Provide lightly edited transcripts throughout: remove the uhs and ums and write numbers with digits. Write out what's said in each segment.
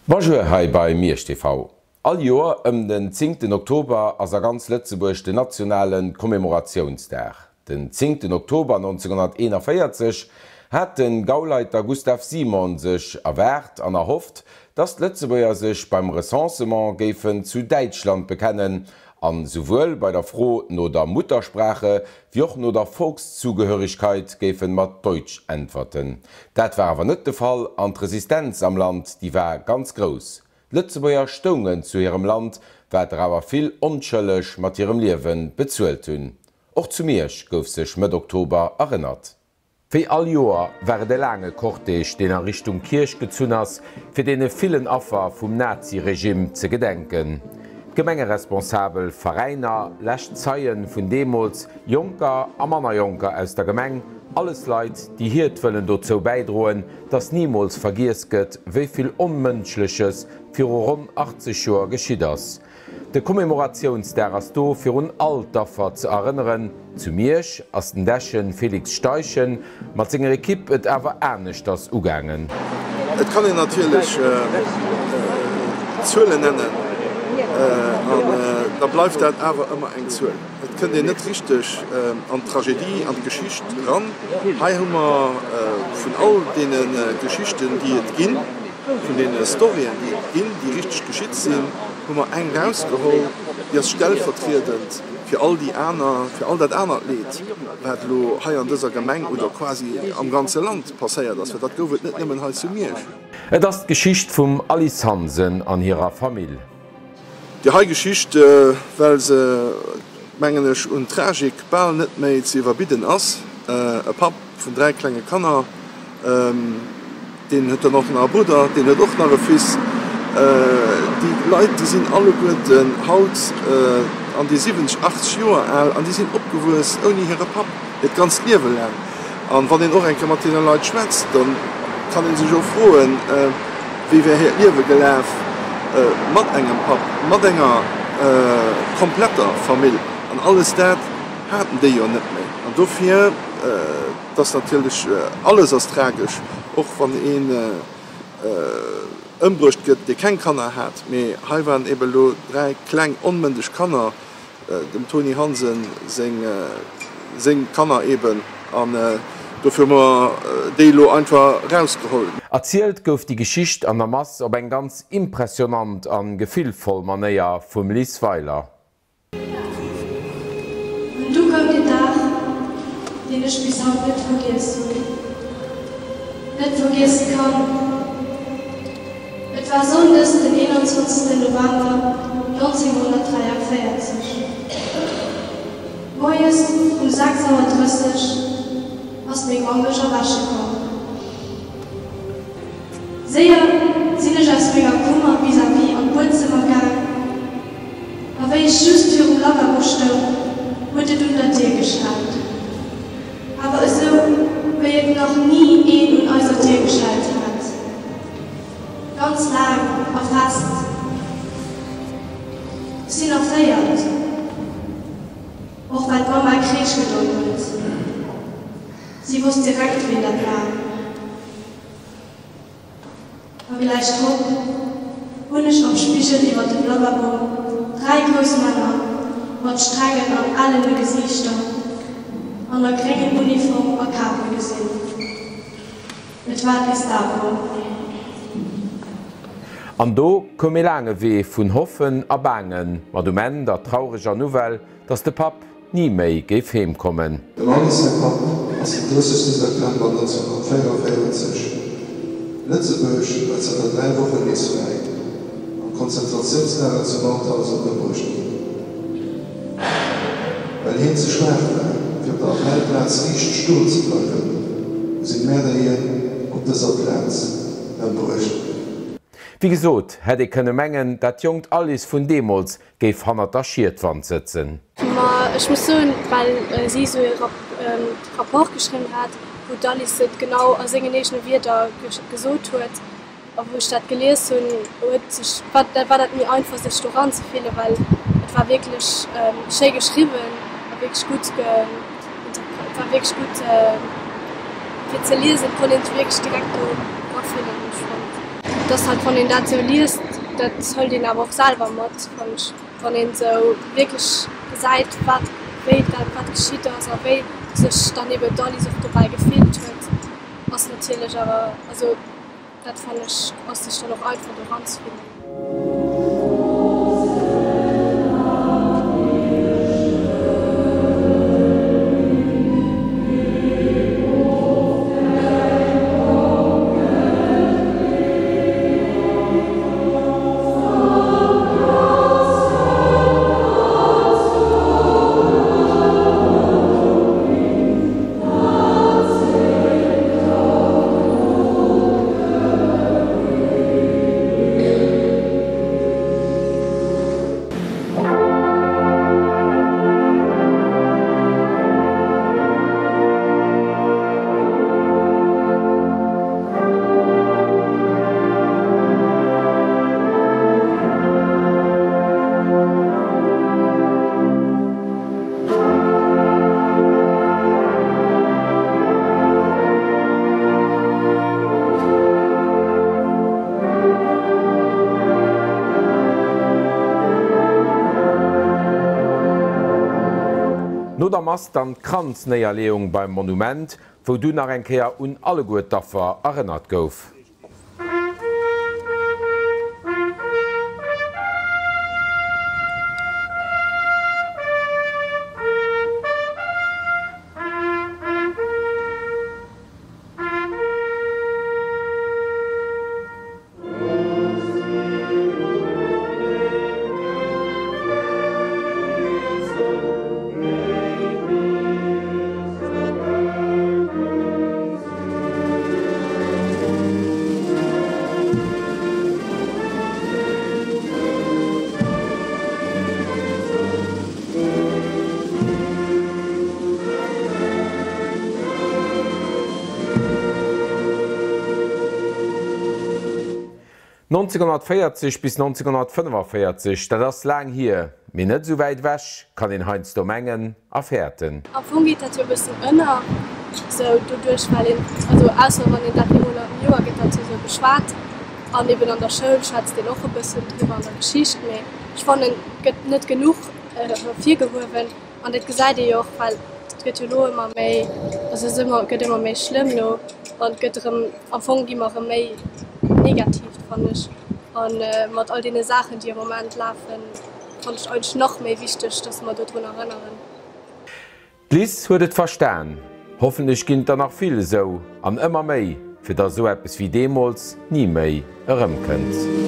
Bonjour hei bei Miersch TV. All Joer ëm den zéngten Oktober ass a ganz Lëtzebuerg den nationale Commemoratiounsdag. Den zéngten Oktober 1941 hat de Gauleiter Gustav Simon sech erwaart an erhofft, datt d'Lëtzebuerger sech beim Recensement géifen zu Däitschland bekennen an souwuel bei der Fro no der Muttersprache wéi och no der Volkszugehörigkeit géifen mat Deutsch äntwerten. Dat war awer net de Fall an d'Resistenz am Land, déi war ganz grouss. D'Lëtzebuerger stoungen zu hirem Land, wat der awer vill onschëlleg mat hirem Liewe bezuelt hunn. Och zu Miersch gouf sech Mëtt Oktober erënnert. Wéi all Joer war et e laange Cortège, deen a Richtung Kierch gezunn ass, fir deene villen Affer vum Nazi-Regime ze gedenken. D'Gemengeresponsabel, Veräiner, lescht Zeien vun deemools, Jonker a manner Jonker aus der Gemeng, alles Leit, déi hiert Wëllen dozou bäidroen, dass nimools vergiess gëtt, wéi vill Onmënschleches viru ronn 80 Joer geschitt ass. De Commemoratiounsdag ass do, fir un all d'Affer ze erënneren. Zu Miersch ass den Dechen Félix Steichen mat senger Ekipp et awer aneschters ugaangen. Et kann een natierlech Zuelen nennen an da bleift dat awer ëmmer eng Zuel. Et kënnt een net richteg an d'Tragedie, an d'Geschicht eran. Hei hu mer vun all deene Geschichten, déi et ginn, vun deene Storyen, déi et ginn, déi richteg geschitt sinn, hu mer eng erausgeholl, déi ass stellvertriedend fir all déi aner, fir all dat anert Leed, wat elo hei an dëser Gemeng oder quasi am ganze Land passéiert ass, well dat gouf et net nëmmen hei zu Miersch. Et ass d'Geschicht vum Alice Hansen an hirer Famill. Déi hei Geschicht, well se, mengen ech, un Tragik bal net méi ze iwwerbidden ass. E Papp vun 3 klenge Kanner, deen huet dann och nach e Brudder, deen huet och nach e Fils. Déi Leit, déi sinn alleguerten haut an déi 70, 80 Joer al an déi sinn opgewuess ouni hire Papp, hiert ganzt Liewe laang. An wann een och eng Kéier mat deene Leit schwätzt, da kann ee sech och froen, wéi wär hiert Liewe gelaf mat engem Papp, mat enger kompletter Famill. An alles dat haten déi jo net méi. An dofir, et ass natierlech, alles ass tragesch, och wann een ëmbruecht gëtt, dee keng Kanner hat. Mee hei waren ebe lo 3 kleng onmëndeg Kanner, dem Toni Hansen seng Kanner eben, an dofir hu mer déi elo einfach erausgeholl. Erzielt gouf déi Geschicht an der Mass op eng ganz impressionant an gefillvoll Manéier vum Liz Weiler. An du koum deen Dag, deen ech bis haut net vergiess hunn, net vergiesse kann. Et war sonndes den 21 November 1943. Moies um 6 Auer 30 ass meng Mamm mech erwäche komm. Séier sinn ech aus menger Kummer vis-à-vis an d'Buedzëmmer gaang, a wéi ech just virum Lavabo stoung, huet et un der Dier geschellt. Awer esou, wéi et nach ni een un eiser Dier geschellt hat. Ganz laang a fest. Ech sinn erféiert, och well d'Mamma Kreesch gedon huet. Si wosst direkt, wien dat war. A gläich drop hunn ech am Spigel iwwer dem Lavabo 3 grouss Männer mat strengen an ellene Gesiichter an der gréngen Uniform a Kape gesinn. Et war d'Gestapo. An do koum ee laange Wee vun Hoffen a Baangen, mat um Enn der traureger Nouvelle, dass de Papp ni méi géif heem kommen. Dem Alice säi Papp ass den 30 September 1944. Lëtzebuerg war zanter 3 Wochen nees fräi, am Konzentratiounslager zu Mauthausen ëmbruecht ginn. Well hien ze schwaach war, fir op der Appellplaz riicht stoen ze bleiwen, hu seng Mäerder hien op dëser Plaz ëmbruecht. Wéi gesot, hätt ee kënne mengen, dat jonkt Alice vun deemools géif hannert der Schietwand sëtzen. Ma ech muss soen, well si esou ee Rapport geschriwwen hat, wou d'Alice et genau a sengen eegene Wierder gesot huet, a wou ech dat gelies hunn, huet sech, war dat méi einfach sech do eranzefillen, well et war wierklech schéi geschriwwen a wierklech gutt, et war wierklech gutt fir ze liesen, et konnt een sech wierklech direkt do erafillen, hunn ech fonnt. Et ass halt, wann een dat sou liest, dat hëlt een awer och selwer mat, fannen ech, wann een sou wierklech gesäit, wat, wéi dat, wat geschitt ass a wéi sech dann eben d'Alice och dobäi gefillt huet, ass natierlech awer, also. Dat fannen ech ass sech dann och einfach do ranzefillen. No der Mass dann d'Kranznéierleeung beim Monument, wou dunn nach eng Kéier un alleguer d'Affer erënnert gouf. 1940 bis 1945, dat ass laang hier, mee net esou wäit ewech, kann een heiansdo mengen a fäerten. Am Fong geet dat jo e bëssen ënner, sou doduerch, well een, also ausser wann een dat eemol am Joer gëtt dat jo sou beschwat an eben an der Schoul schwätzt een och e bëssen driwwer an der Geschicht, mee ech fannen et gëtt net genuch ervirgehuewen an dat gesäit ee jo och, well et gëtt jo elo ëmmer méi, also et ass ëmmer, gëtt ëmmer méi schlëmm elo an et gëtt erëm, am Fong gi mer erëm méi negativ, fannen ech, a mat all deene Saachen déi am Moment lafen. Fannt ech eigentlech nach méi wichteg, dass mer dodrun erënneren. D'Liz huet et verstan. Hoffentlech ginn et der nach vill esou, an ëmmer méi, fir dass esou eppes wéi deemools ni méi erëmkënnt.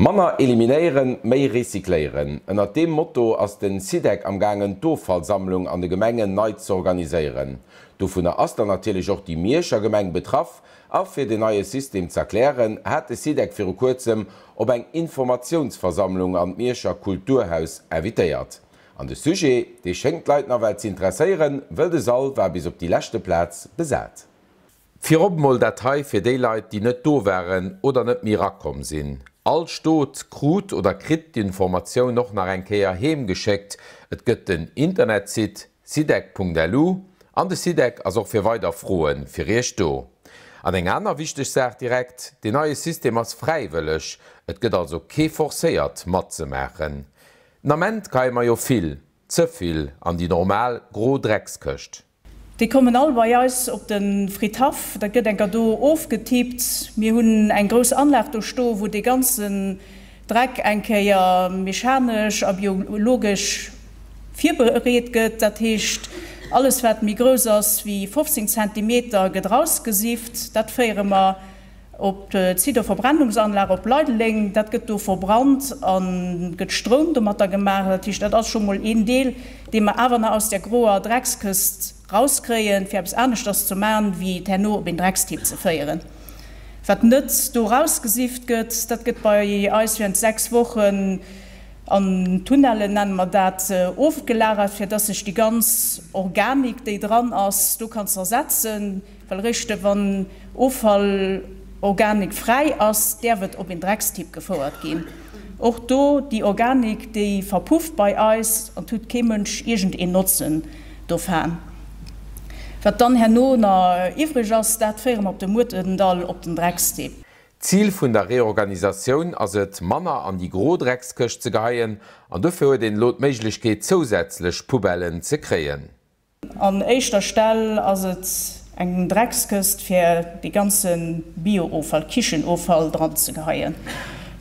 Manner eliminéieren, méi recycléieren, ënnert deem Motto ass den Sidec am gaangen d'Offallsammlung an de Gemengen nei z'organiséieren. Dovunner ass dann natierlech och déi Mierscher Gemeng betraff. A fir den neie System z'erklären, hat de Sidec viru kuerzem op eng Informatiounsversammlung an d'Mierscher Kulturhaus invitéiert. An de Sujet, dee schéngt d'Leit nawell z'interesséieren, wëll de Sall war bis op déi leschte Plaz besat. Virop mol dat hei fir déi Leit déi net do waren oder net méi rakomm sinn. All Stot krut oder kritt d'Informatioun och nach eng Kéier heem geschéckt. Et gëtt den Internetsite sidec.lu an de Sidec ass och fir weider Froen fir iech do. An eng aner wichteg Saach direkt, deen neie System ass fräiwëlleg, et gëtt also kee forcéiert matzemaachen. Den Ament geheie mer jo vill, ze vill an déi normal gro Dreckskëscht. Déi kommen all bei eis op de Fridhaff. Dat gëtt enker do ofgetippt. Mir hunn eng grouss Anlag do sto wou dee ganzen Dreck eng Kéier mechanesch a biologesch virbereet gëtt. Dat heescht, alles wat méi grouss ass wéi 15 Zentimeter gëtt erausgesift. Dat féiere mer Op d'Sido-Verbrennungsanlag op Leideleng, dat gëtt do verbrannt a gëtt Stroum domatter gemaach. Dat heescht, dat ass scho mol een Deel, dee mer awer nach aus där groer Dreckskëst rauskréien, fir eppes aneschters ze man, wéi et herno op een Dreckstipp ze féieren. Wat net do rausgesift gëtt, dat gëtt bei eis während 6 Wochen an Tunnellen, nenne mer dat, ofgelagert, fir dass sech déi ganz Organik, déi dran ass, do kann zersetzen. Well eréischt wann Offall. Organik fräi ass, däerf et op een Dreckstipp gefouert ginn. Och do, déi Organik, déi verpufft bei eis an 't hutt kee Mënsch iergend een Notzen dovaan. Wat dann herno na iwwreg ass, dat féiere mer op de Muertendall op den Dreckstipp. D'Zil vun der Reorganisatioun ass et, manner an déi gro Dreckskëscht ze geheien an dofir huet een elo d'Méiglechkeet zousätzlech Poubellen ze kréien. An éischter Stell ass et eng Dreckskëscht fir dee ganze Biooffall, Kichenoffall dran ze geheien.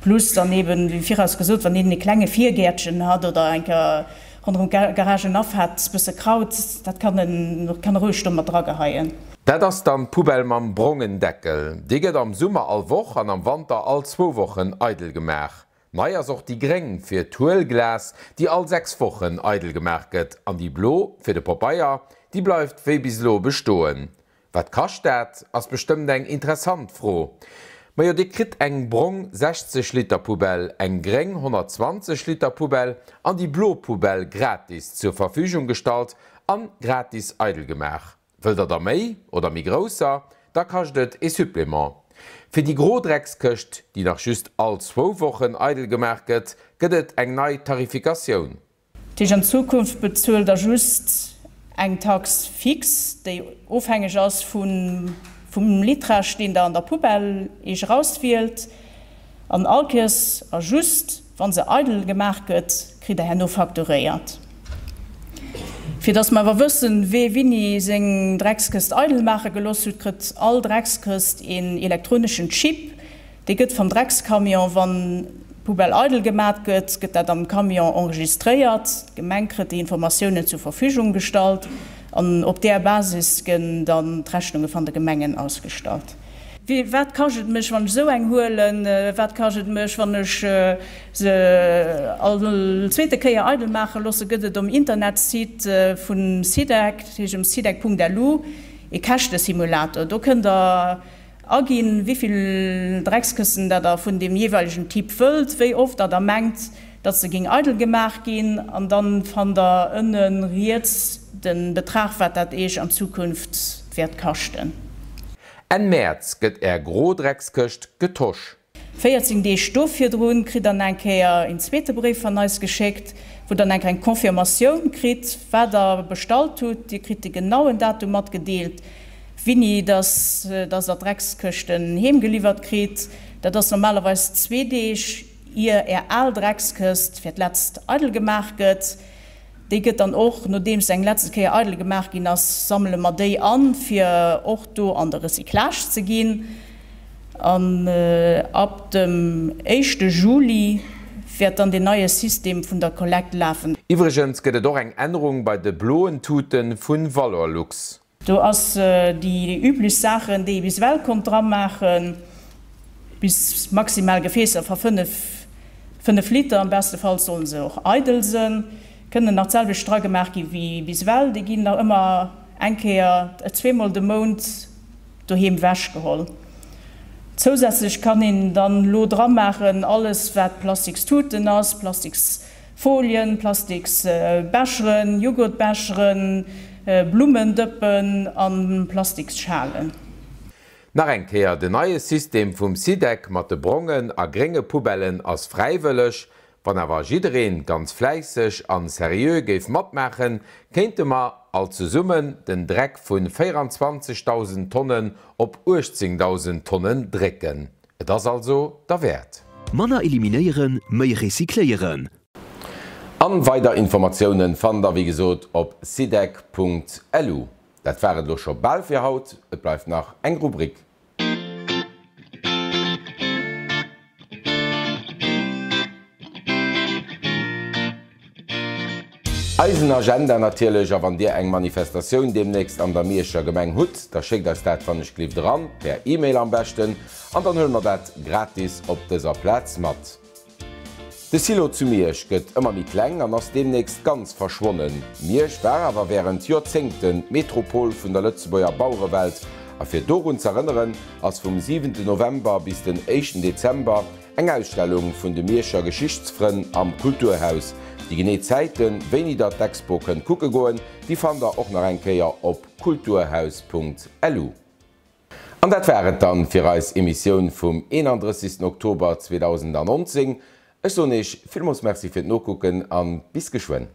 Plus dann eben, wéi viraus gesot, wann een e klenge Virgäertchen hat oder eng Kéier ronderëm d'Garagen afat, bësse Kraut, dat kann en kann e roueg do mat drageheien. Dat ass dann d'Poubelle mam brongen Deckel. Déi gëtt am Summer all Woch an am Wanter all zwou Wochen eidel gemaach. Nei ass och déi gréng fir d'Huelglas, déi all 6 Wochen eidel gemaach gëtt, an déi blo fir de Popeier, déi bleift wéi bis elo bestoen. Wat kascht dat, ass bestëmmt eng interessant Fro. Majo, dir kritt eng brong 60 Liter Poubelle, eng gréng 120 Liter Poubelle an déi blo Poubelle gratis zur Verfügung gestallt an gratis eidel gemaach. Wëllt der der méi oder méi grousser, da kascht et ee Supplément. Fir déi gro Dreckskëscht, déi nach just all zwou Wochen eidel gemaach gëtt, gëtt et eng nei Tarifikatioun. Dat heescht, an Zukunft bezuelt der just eng Tax fixe, déi ofhängeg ass vum Litrage, deen der an der Poubelle Iech erauswielt. An all Kéiers a just wa se eidel gemaach gëtt, kritt der herno facturéiert. Fir dass mer awer wëssen, wee winni seng Dreckskëscht eidel maache geloss hutt, kritt all Dreckskëscht een elektroneschen Chip. Dee gëtt vam Dreckscamion, wann d'Poubelle eidel gemat gëtt, gëtt dat am Camion enregistréiert. D'Gemeng kritt déi Informatiounen zur Verfügung gestallt an op där Basis gënn dann d'Rechnunge van de Gemengen ausgestallt. Wat kascht et mech, wann ech esou eng huelen? Wat kascht et mech, wann ech se all zweete Kéier eidel maache loosse? Gëtt et um Internetsite vum SIDEC, dat heescht um sidec.lu, ee Käschtesimulator. Do kënnt Der aginn, wéivill Dreckskësten dat Der vun deem jeeweilegen Typ wëllt, wéi oft der der mengt, datt se géing eidel gemaach ginn, an dann fannt Der ënne riets de Betrag, wat dat Iech an Zukunft wäert kaschten. Enn Mäerz gëtt är gro Dreckskëscht getosch. 14 Deeg do virdrun kritt der eng Kéier een zweete Bréif van eis geschéckt, wou der eng eng Confirmatioun kritt, wat der bestallt hutt. Dir kritt de genauen Datum matgedeelt, winni dass dass der d'Dreckskëschten heem geliwwert kritt. Dat ass normalerweis zwee Deeg ier är al Dreckskëscht fir d'letzt eidel gemaach gëtt. Déi gëtt dann och, nodeems se eng letzte Kéier eidel gemaach ginn ass, sammele mer déi an, fir och do an de Recyclage ze ginn. An ab dem éischte Juli wäert dann deen neie System vun der Kollekt lafen. Iwwregens gëtt et och eng Ännerung bei de bloen Tute vu Valorlux. Do ass déi üblech Saachen, déi ee bis ewell konnt dramaachen, bis maximal Gefäässer va 5, 5 Liter, am bestefalls sollen se och eidel sënn, kënnen nach d'selwecht dragemaach gi wéi bis ewell. Déi ginn nach ëmmer eng Kéier, zweemol de Mount doheem wechgeholl. Zousätzlech kann een dann elo dramaachen alles wat plastiks Tuten ass, plastiks Folien, plastiks Becheren, Jughurtbecheren, Blummendëppen an plastiks Schalen. Nach eng Kéier, den neie System vum SIDEC mat de brongen a grénge Poubellen ass fräiwëlleg. Wann awer jiddereen ganz fläisseg an seriö géif matmaachen, kéinte mer all zesummen den Dreck vun 24.000 Tonnen op 18.000 Tonnen drécken. Et ass also derwäert. Manner eliminéieren, méi recycléieren. An weider Informatiounen fannt der wéi gesot op sidec.lu. Dat war et elo scho bal fir haut, et bleift nach eng Rubrik. Eisen Agenda natierlech, a wann dir eng Manifestatioun deemnächst an der Mierscher Gemeng hutt, da schéckt eis dat wann ech glift eran, per E-Mail am beschten, an dann huele mer dat gratis op dëser Plaz mat. De Silo zu Miersch gëtt ëmmer méi kleng an ass deemnächst ganz verschwonnen. Miersch war awer wärend Joerzéngten d'Metropol vun der Lëtzebuerger Bauerewelt a fir dorun z'erënneren, ass vum siwenten November bis den éischten Dezember Eng Ausstellung vun de Mierscher Geschichtsfrënn am Kulturhaus. Déi genee Zäiten, wéini der d'Expo kënnt kucke goen, déi fannt der och nach eng Kéier op kulturhaus.lu. An dat war et dann fir eis Emissioun vum 31. Oktober 2019. Ech soen Iech villmools Merci fir d'Nokucken an bis geschwënn.